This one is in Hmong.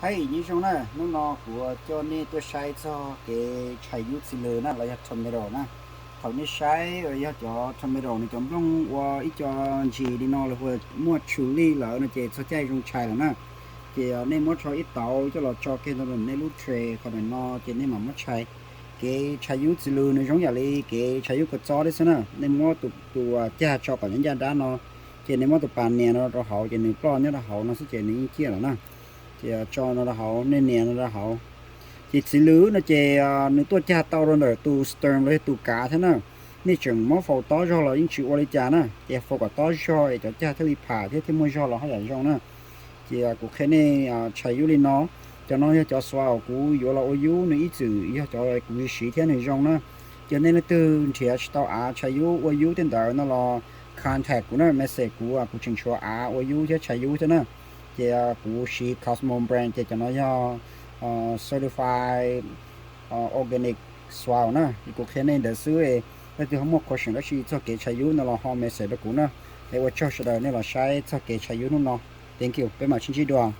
Hais nyob zoo na, hnub no kuv coj nej tuaj saib txog kev tshais yub txiv lws na los yog tomato na. Thaum nej saib uas yog cov tomato nws cov nplooj ua ib co ntsis li no los hu muaj tshwm lij lawm no ces txog caij zoo tshais lawm na. Ces nej muab rho ib tauv coj los tso kiag ntawm nej lub tray qhov ntawm no ces nej mam muab tshais. Kev tshais yub txiv lws nws zoo yam li kev tshais yub kua txob thiab xwb na. Nej muab tus, tus cag tso kom nyob ncaj dab no, ces nej muab tus pas nias no rau hauv ces nws ploj nyob rau hauv no xwb ces nws yeej ciaj lawm na. Ces tso no rau hauv, nej nias no rau hauv. Ces txiv lws no ces nws tuaj cag tau rau ntawm tus sperm los yog tus kav thiab na. Nej tseem muab faus tob zog los yeej tsis ua li cas na, ces faus kom tob zog es cov cag thiaj li pham thiab thiaj muaj zog los haj yam zoo na. Ces kuv qhia nej tshais yub li no. Cov no yog cov swab kuv yuav los ua yub, nws ib txwm yog cov kuv siv thiab nws zoo na. Ces nej leej twg nrhiav tsis tau av tshais yub ua yub tej ntawd no los contact kuv na, message kuv, kuv tseem tshuav av ua yub thiab tshais yub thiab na. Ces kuv siv Cosmo brand ces cov no yog certified organic swab na. Es kuv qhia nej ntawd xwb, leej twg ho muaj question dab tsi txog kev tshais yub no los ho message rau kuv na. Es ua tsaug sawv daws nej los saib txog kev tshais yub hnub no. Thank you, peb mam sib ntsib dua.